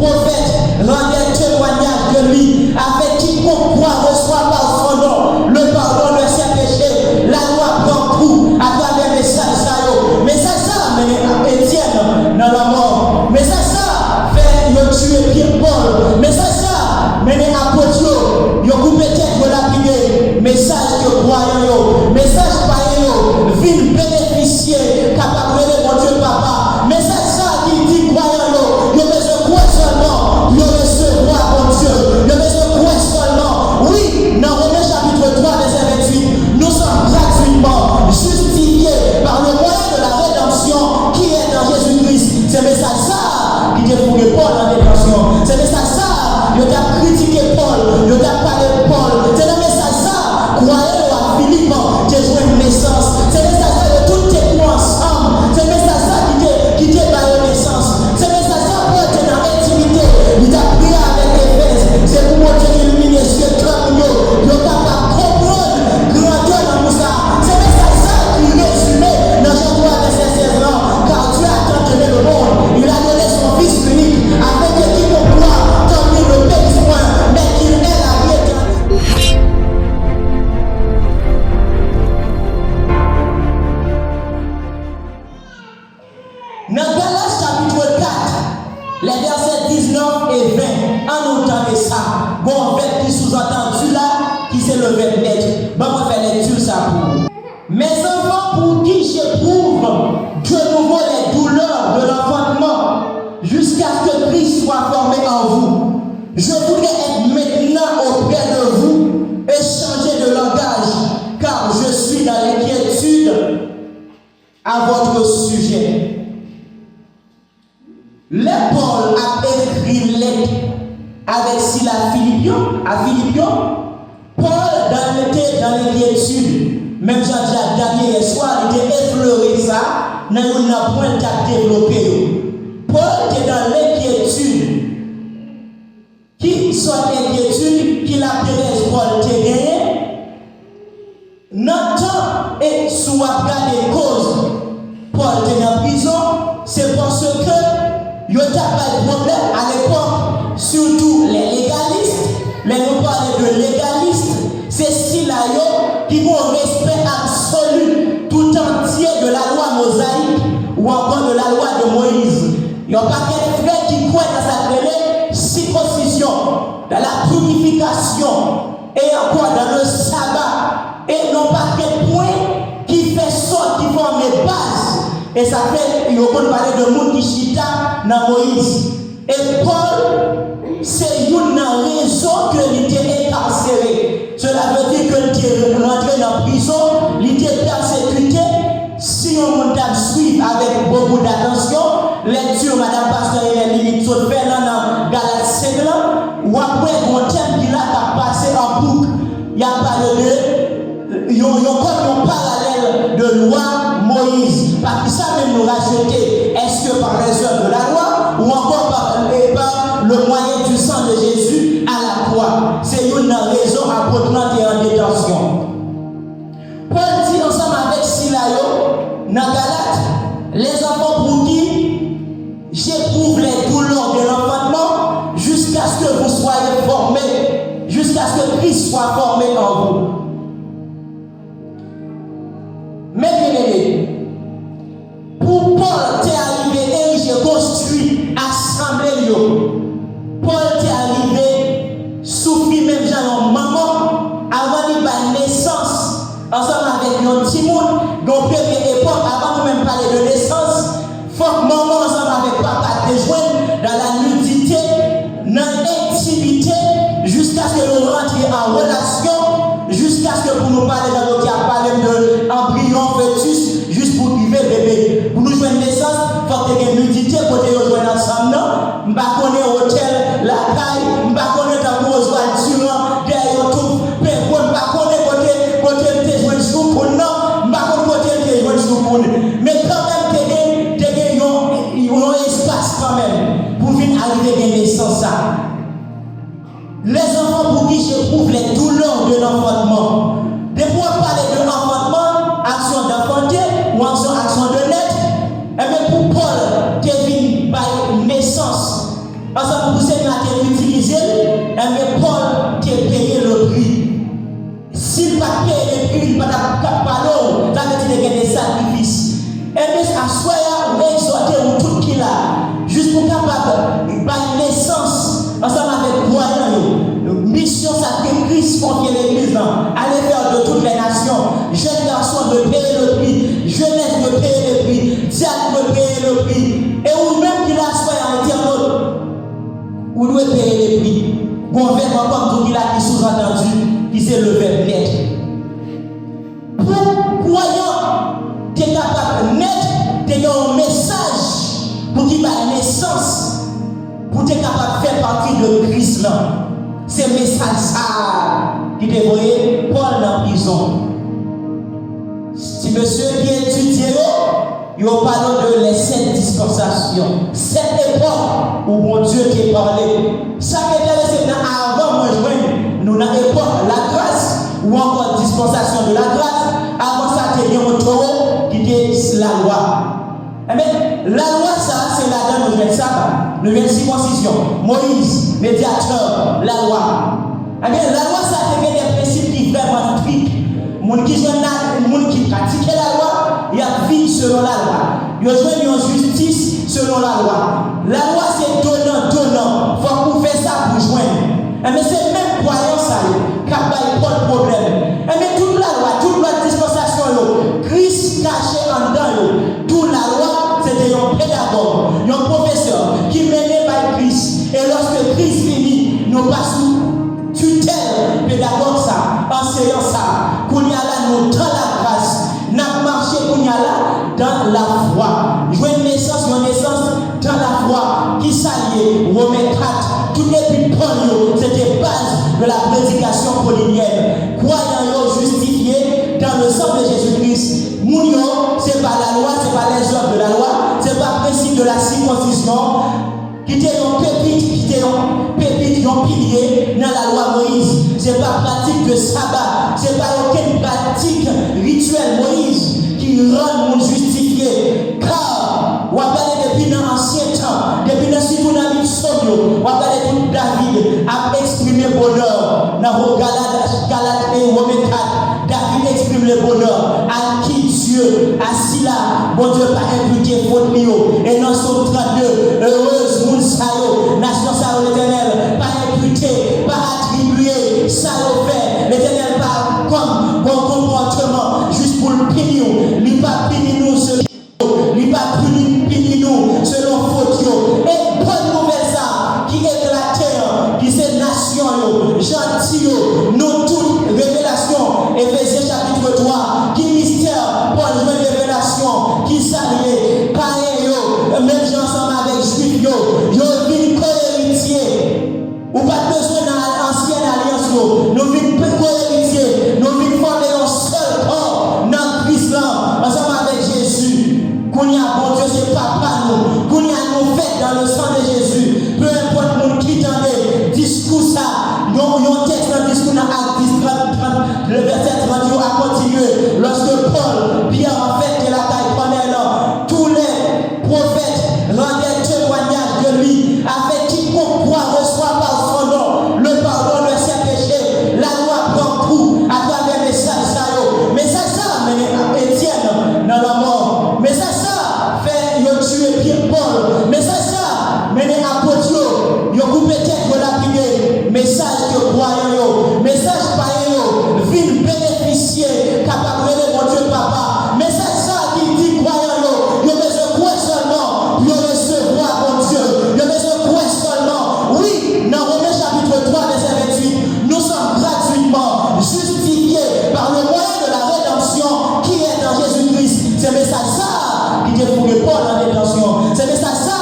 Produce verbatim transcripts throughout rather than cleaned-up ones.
Prophète rendait témoignage de lui, afin que quiconque croit reçoit par son nom le pardon de ses péchés. La loi pran kou atravè mesaj sa yo. Mesaj sa mennen Etyèn nan lanmò. Mesaj sa fè yo tiye Pyè, Pòl. Mesaj sa mennen apot yo, yo koupe tèt yo, lapide. Mesaj ke kwayan yo, mesaj payen yo vin benefisye, kapab rele Bondye Papa. Mesaj sa ki di kwayan yo, yo bezwen kwè sèlman pou yo resevwa Bondye. Yo bezwen kwè sèlman. Wi, nan Women chapit twa, vèsè venntuit, nous sommes gratuitement justifiés par le moyen de la rédemption qui est dans Jésus-Christ. Se mesaj sa ki te foure Pòl an detansyon. Se mesaj sa yo t ap kritike Pòl, yo t ap pale Pòl. Se nan mesaj sa kwayan yo a Filip te jwenn nesans. Se mesaj sa yo tout te pran ansanm. Se mesaj sa ki te, ki te ba yo nesans. Se mesaj sa Pòl te nan entimite, li t ap priye avèk Efèz. Se pou Bondye ilimine zye kè moun yo, yo kapab konprann grandè lanmou sa. Se mesaj sa ki rezime nan Jan twa vèsè sèz lan, car Dieu a tant aimé le monde, il a donné son Fils unique, afin que quiconque croit en lui ne périsse point, mais qu'il ait la vie éternelle. Nan Galat chapit kat, lè vèsè diznèf e ven, ann nou tande sa. Gon vèb ki souzantandi la, ki se le verbe être. Ban mwen fè lekti sa pou ou. Mes enfants, pour qui j'éprouve de nouveau les douleurs de l'enfantement, jusqu'à ce que Christ soit formé en vous, je voudrais être maintenant auprès de vous et changer de langage, car je suis dans l'inquiétude à votre sujet. Lè Pòl ap ekri lèt avèk sila Filip yo, a Filip yo, Pòl dan, te dans l'inquiétude. Menm jan Jack gade yè swa, li te eflore sa nan youn nan pwen l t ap devlope yo. Pòl te dans l'inquiétude. Ki sòt enkyetid, ki laperèz Pòl te genyen? Nan tan e si w ap gade koz Pòl te nan prizon, se paske yo t ap bay pwoblèm alepòk, sitou lè legalis. Lè nou pale de legalis, se sila yo ki gon respè absoli tout antye de la loi mosaïque ou ankò de la loi de Moïse. Yon pakèt frè ki kwè nan sa k rele sikonsizyon, dans la purification, et encore dans le sabbat, e yon pakèt pwen ki fè sòt, ki fòme baz. E sa fè yo konn pale de moun ki chita nan Moyiz. E Pòl, se youn nan rezon ke li te enkarsere. Cela veut dire ke li te rantre nan prizon, li te pèsekite. Si yon moun t ap swiv avèk bokou datansyon lekti madanm pastè Enèli Limit sot fè lan nan Galat senk lan, w ap wè gon tèm ki la k ap pase an bouk. Y ap pale de yon, yon, kòm yon paralèl de lwa Moyiz. Pa kisa menm nou rajete? Èske par les œuvres de la loi ou encore par, et par le moyen du sang de Jésus à la croix? Se youn nan rezon apot lan te an detansyon. Pòl di ansanm avèk sila yo nan Galat, les enfants pour qui j'éprouve les douleurs de l'enfantement, jusqu'à ce que vous soyez formés, jusqu'à ce que Christ soit formé en vous. Mes bien-aimés, pou Pòl te arive erije, konstwi asanble l yo, Pòl te arive soufri menm jan yon manman avan li bay nesans ansanm avèk yon timoun. Gen yon premye epòk, avan nou menm pale de nesans, fòk manman ansanm avèk papa te jwenn dans la nudité, nan entimite, jiskaske yo rantre an relasyon, jiskaske pou nou pale jan doktè ap pale m de anbriyon, fetis, jis pou rive bebe. Pou nou jwenn nesans, fòk te gen nidite kote yo jwenn ansanm nan. M pa konnen otèl, lakay, m pa konnen tankou Oswald Durand, dèyè yon touf, Pengwen, m pa konnen kote, kote l te jwenn choukoun nan, m pa konn kote l te jwenn choukoun. Men kanmenm te gen, te gen yon, yon espas kanmenm pou vin arive gen nesans sa. Les enfants pour qui j'éprouve les douleurs de l'enfantement. Depi w ap pale de anfantman, action d'enfanter ou action, action de naître, enben pou Pòl te vin bay nesans. Ansanm pou Senyè a te itilize l, enben Pòl te peye le pri. Si l pa t peye le pri, li pa t ap ka pale w, sa vle di te gen de sakrifis. Enben, aswè a, ou egzòte, ou tout ki la, jis pou kapab bay nesans ansanm avèk kwayan yo. Misyon sa ke Kris konfye legliz lan, allez faire de toutes les nations. Jeunes garçons de payer le prix, jeunesse de payer le prix, diacre de payer le prix. E ou menm ki la aswè a, entènot, ou dwe peye le pri. Gon vèb ankò m di w ki la ki souzantandi, ki se le vèb nèt. Pou kwayan te kapab nèt, te gen yon mesaj pou ki bay nesans, pou te kapab fè pati de Kris lan. Se mesaj sa a ki te voye Pòl nan prizon. Ti mesye ki etidye yo, yo pale w de les sept dispensations, sèt epòk où Bondye te pale. Sa k enterese m nan, avan mwen jwenn nou nan epòk lagras, ou ankò dispensation de la grâce, avan sa te gen yon towo ki te lalwa. Enben, lalwa sa a, se ladan nou jwenn saba, nou jwenn sikonsizyon, Moyiz, medyatè, lalwa. Enben, lalwa sa a te gen de prensip ki vrèman strik. Moun ki jwenn la, moun ki pratike lalwa, y ap viv selon lalwa. Yo jwenn yon jistis selon lalwa. Lalwa se donan, donan. Fòk ou fè sa pou jwenn. Enben, se menm kwayan sa yo k ap bay Pòl pwoblèm. Enben, tout lalwa, tout lòt dispensasyon yo, Kris kache anndan yo. Tou lalwa, se te yon pedagòg, yon pwofesè ki mennen bay Kris. E lòske Kris vini, nou pa sou titèl pedagòg sa, anseyan sa. Kounye a la, nou dan lagras. N ap mache kounye a la dan lafwa. Jwenn nesans, yon nesans dan lafwa. Ki sa l ye? Women kat. Tout epit Pòl yo, se te baz de la prédication paulinienne. Kwayan yo jistifye dans le sang de Jésus-Christ. Moun yo, se pa lalwa, se pa les œuvres de la loi, se pa prensip de la circoncision, ki te yon pepit, ki te yon pepit, yon pilye nan lalwa Moyiz. Se pa pratik de saba, se pa okenn pratik rityèl Moyiz ki rann moun jistifye. Ka w ap gade depi nan ansyen tan, depi nan, sitou nan liv Sòm yo, w ap gade tout David ap eksprime bonè nan Galat, Galat e Women kat. David exprime le bonheur à qui Dieu, à sila Bondye pa enpite fot li yo. E nan Sòm trannde, erez moun sa yo, nasyon sa yo, Letènèl pa enpite, pa atribye sa yo fè. Letènèl pa kòm bon konpòtman jis pou l pini w. Li pa pini nou selon li pa pini, pini nou selon fot yo. E bòn nouvèl sa a ki eklate an, ki se nasyon yo, janti yo, nou tout, revelasyon, Efezyen chapit twa, ki mistè Pòl jwenn revelasyon, ki sa l ye, payen yo, menm jan ansanm avèk jwif yo, yo vin koeritye. Ou pa t bezwen nan ansyèn alyans yo. Nou vin koeritye. Nou vin fòme yon sèl kò nan Kris lan, ansanm avèk Jezi. Kounye a, Bondye se papa nou. Kounye a, nou fèt dans le sang de Jésus. Peu importe moun ki tande diskou sa, yon, yon tèks nan diskou nan Ak dis, trant, trant, le vèsè trant yo a kontinye. Lòske Pòl, Pyè, anfèt, te lakay Kònèl, tous les prophètes rendaient témoignage de lui, afin quiconque croit reçoit par son nom le pardon de ses péchés. Lalwa pran kou atravè mesaj sa yo. Mesaj sa mennen Etyèn nan lanmò. Mesaj sa fè yo tiye Pyè, Pòl. Mesaj sa mennen apot yo, yo koupe tèt yo, lapide. Mesaj ke kwayan yo, mesaj payen yo vin benefisye, kapab rele Bondye Papa. Mesaj sa ki di kwayan yo, yo bezwen kwè sèlman pou yo resevwa Bondye. Yo bezwen kwè sèlman. Wi, nan Women chapit twa, vèsè venntuit, nous sommes gratuitement justifiés par le moyen de la rédemption qui est en Jésus-Christ. Se mesaj sa ki te foure Pòl an detansyon. Se mesaj sa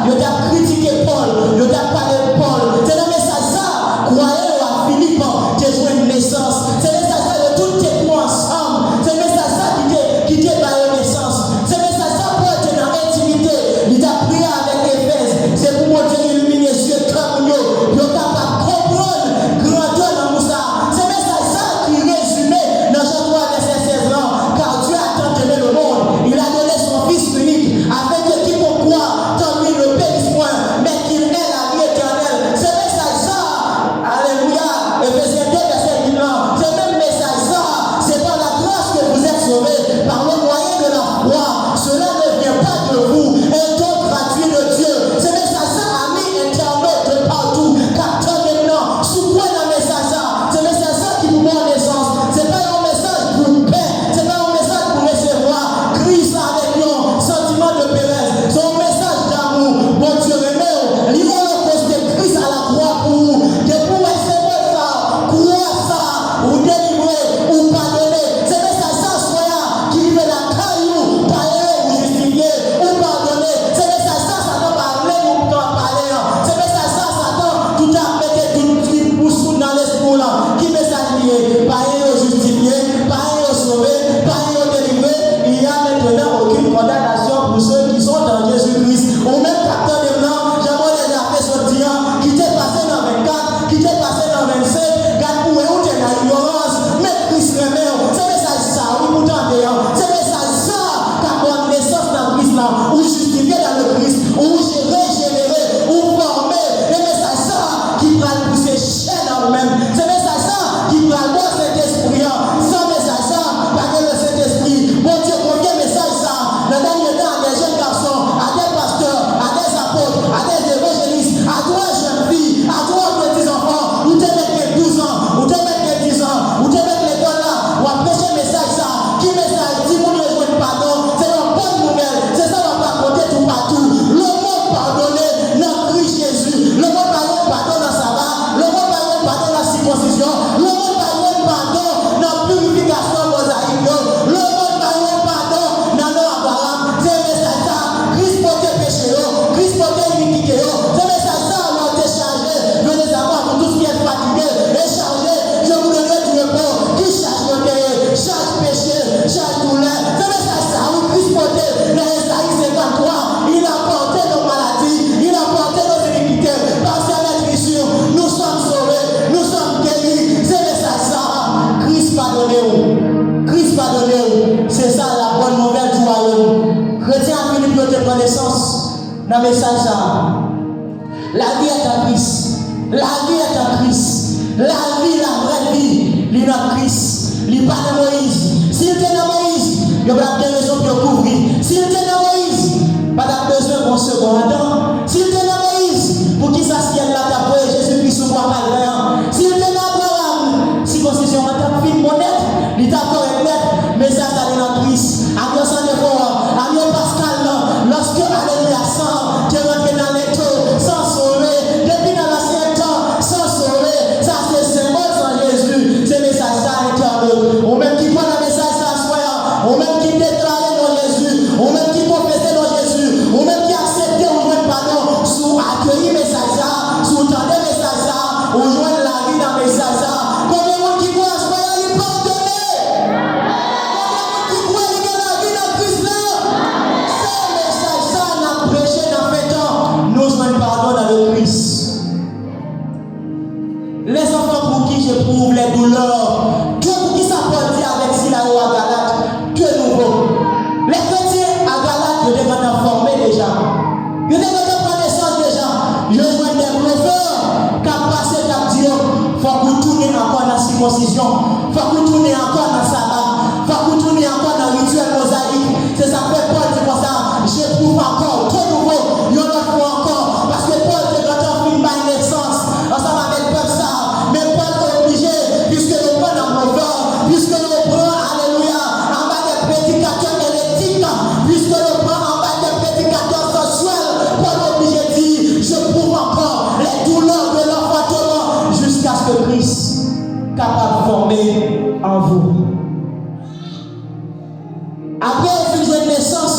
yo t ap kritike Pòl, yo t ap pale de Pòl. Se nan mesaj sa kwayan yo a Filip te jwenn nesans. Se mesaj sa yo tout te pran ansanm. Se mesaj sa ki te, ki te ba yo nesans. Se mesaj sa Pòl te nan entimite. Li t ap priye avèk Efèz. Se pou Bondye ilimine zye kè moun yo, pou yo kapab konprann grandè lanmou sa a. Se mesaj sa ki rezime nan Jan twa vèsè sèz lan, car Dieu a tant aimé le monde, il a donné son Fils unique, afin que quiconque croit en lui ne périsse point, mais qu'il ait la vie La vie est en Christ. La vie est en Christ. Lavi, la vrè vi, li nan Kris. Li pa nan Moyiz. Si l te nan Moyiz, yo pa t ap gen rezon pou yo kouvri. Si l te nan Moyiz, pa t ap bezwen gon segon adan. Si l te nan Moyiz, poukisa syèl la t ap voye Jezikri sou bwa Kalvè an? Si l te nan Abraram, sikonsizyon an t ap fin bon nèt, li t ap kòrèk nèt. Mesaj la li nan Kris. Agnosandefo an, agno paskal lan, lòske alelouya san an te rantre nan lento, san sove, depi nan lansyen tan, san sove, sa se senbòl san Jezi, se mesaj sa entènot. Ou menm ki kwè nan mesaj sa aswè an, ou menm ki deklare non Jezi, ou menm ki konfese non Jezi, ou menm ki aksepte ou jwenn padon, si w akeyi mesaj sa, si w tande mesaj sa, ou jwenn lavi nan mesaj sa. Konbyen moun ki kwè aswè an li padone? Konbyen moun ki kwè li gen lavi nan Kris la? Se mesaj sa n ap preche nan fen tan. Nou jwenn padon nan le Kris. Les enfants pour qui j'éprouve les douleurs. Ke poukisa Pòl di avèk sila yo a Galat, ke nouvo? Lè kretyen a Galat yo te gentan fòme deja. Yo te gentan pran nesans deja. Yo jwenn de blofè k ap pase, k ap di yo, fòk ou tounen ankò nan sikonsizyon. Fòk ou tounen ankò nan saba. Fòk ou tounen ankò nan rityèl mozayik. Se sa k fè Pòl di konsa, j'éprouve encore, de nouveau, yon lòt fwa ankò. Paske Pòl te gentan fin bay nesans ansanm avèk pèp sa a. Men Pòl oblije, piske yo pran nan blofè, piske yo pran, alelouya, anba de predikatè eretik, piske yo pran anba de predikatè sansyèl, Pòl oblije di, j'éprouve encore les douleurs de l'enfantement jusqu'à ce que Christ capable former en vous. Apre ou fin jwenn nesans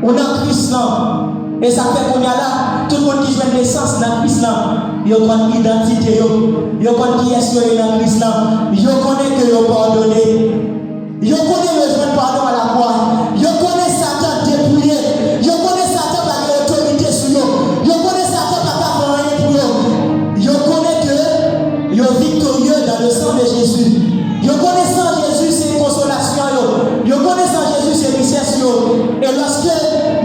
ou nan Kris lan, e sa k fè kounye a la, tout moun ki jwenn nesans nan Kris lan, yo konn idantite yo, yo konn kiyès yo ye nan Kris lan, yo konnen ke yo padone, yo konnen yo jwenn padon a lakwa, yo konnen Satan depouye, yo konnen Satan pa gen otorite sou yo, yo konnen Satan pa ka fè anyen pou yo, yo konnen ke yo victorieux dans le sang de Jésus. Yo konnen san Jezi se konsolasyon yo. Yo konnen san Jezi se richès yo. E lòske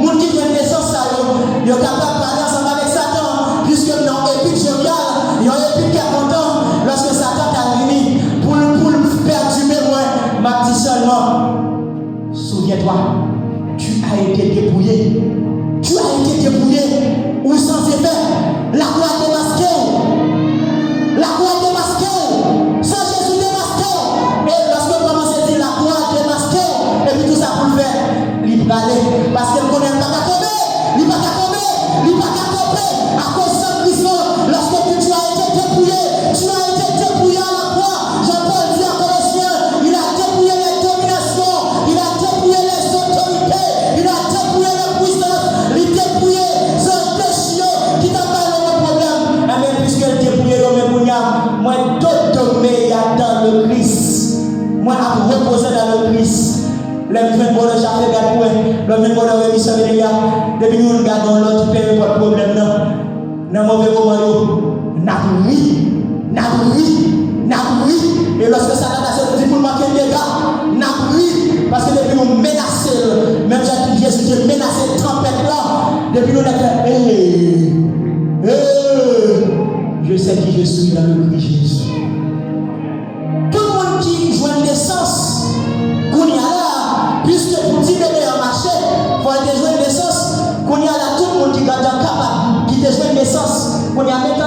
moun ki jwenn nesans sa yo, yo kapab pale ansanm avèk Satan, piske m nan yon epik jovyal, yon epik kè kontan, lòske Satan ta vini pou l, pou l pètibe mwen, m ap di sèlman, souviens-toi, tu as été dépouillé. Tu as été dépouillé. Ou sanse fè. Lakwa demaske w. Lakwa demaske w. San Jezi demaske w. E lòske w kòmanse di lakwa demaske w, epi tout sa pou l fè, li prale. Paske l konnen l pa ka tonbe. Li pa ka tonbe. Li pa ka kanpe. Akoz san Kris lan, lòske tu as été dépouillé, tu as été dépouillé à la croix. Jean-Paul dit à Corinthiens, il a dépouillé les dominations, il a dépouillé les autorités, il a dépouillé les puissances, li depouye zanj dechi yo ki t ap bay lòt pwoblèm. Enben, piske l depouye yo, men kounye a, mwen, todo me ya dans le Christ. Mwen ap repoze dans le Christ. Lè m jwenn bòlò Jafet, gad pou wè, lè m jwenn bòlò Remi Sanmeneya, depi nou youn gade yon lòt, pe enpòt pwoblèm nan, nan move moman yo, n ap ri, n ap ri, n ap ri. E lòske Satan ta soti pou l manke n dega, n ap ri. Paske depi nou menase l, menm jan Jezi te menase tanpèt la, depi nou nèk fè, ee, ee, je sais qui je suis dans le Christ Jésus. Tout moun ki jwenn nesans, kounye a la, piske pou ti bebe an mache, fò l te jwenn nesans, kounye a la, tout moun ki gentan kapab, ki te jwenn nesans, kounye a, met